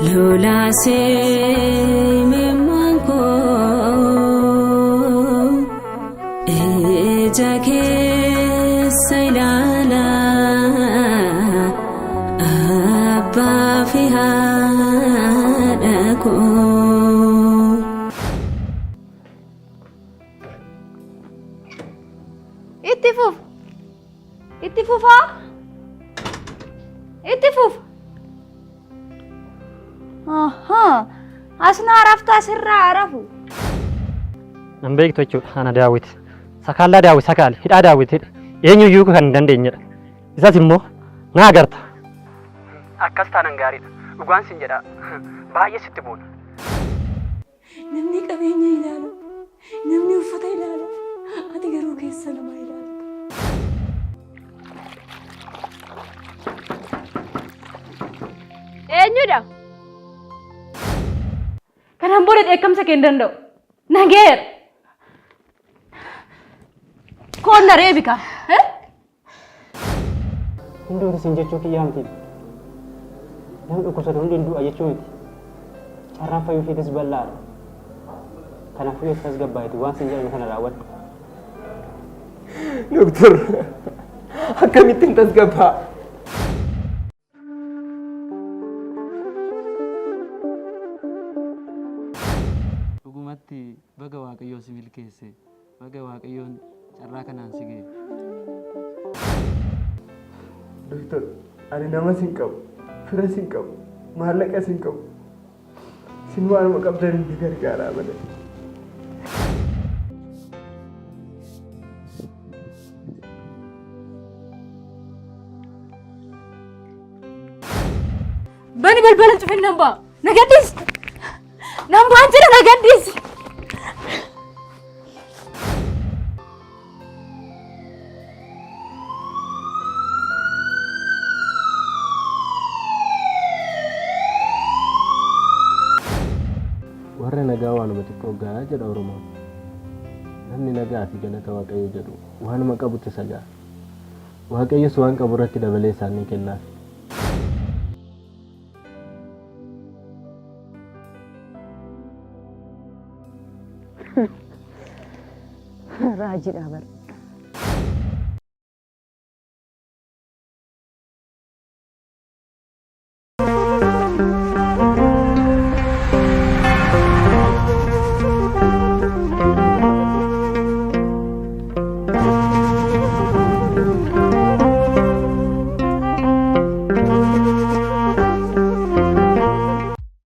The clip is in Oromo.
Lolaasee imimmaan koo ija keessa ilaalaa abbaa fi haadha koo. Itti fuf. Itti fufaa. Itti fuf. Ahaa. Asnaa raftaa sirraa arafu. Nan beektu jechuudha ana Daawit. Sakaallaa Daawit sakaali hidhaa Daawit hidhe. Eenyuyyuu kan hin dandeenyedha. Isas immoo na agarta. Akkas taanan gaariidha. Dhugaan sin jedha baay'ee sitti boona. Namni qabeenya ilaala, namni uffata ilaala, ati garuu keessa namaa ilaalta. Eenyudha? Kanaan booda dheekkamsa kee hin danda'u. Nageera. Koon na reebi kaa. Hin duuti siin jechuu kiyyaa miti. Namni dhukkubsatu hundi hin du'a jechuu miti. Carraan fayyuu isheetis bal'aadha. Kanaafuu yoo tasgabbaa'iti waan siin jedhame kana raawwadhu. Doktor, akkamittiin tasgabbaa'a? Dhugumatti baga Waaqayyoo si milkeesse. Baga Waaqayyoon carraa kanaan si ga'e. Doktor, ani namas hin qabu, firas hin qabu, maallaqas hin qabu. Isin waanuma qabdaniin na gargaaraa malee. Bani balbala cufin nan ba'a. Na gadhiisi. Nan ba'an jedha na gadhiisi. Warra nagaa waanuma xiqqoo ga'a jedha Oromoon. Namni nagaa fi galata Waaqayyo jedhu waanuma qabutti isa ga'a. Waaqayyos waan qabu irratti dabalee isaan ni kennaaf. Raajiidha bar.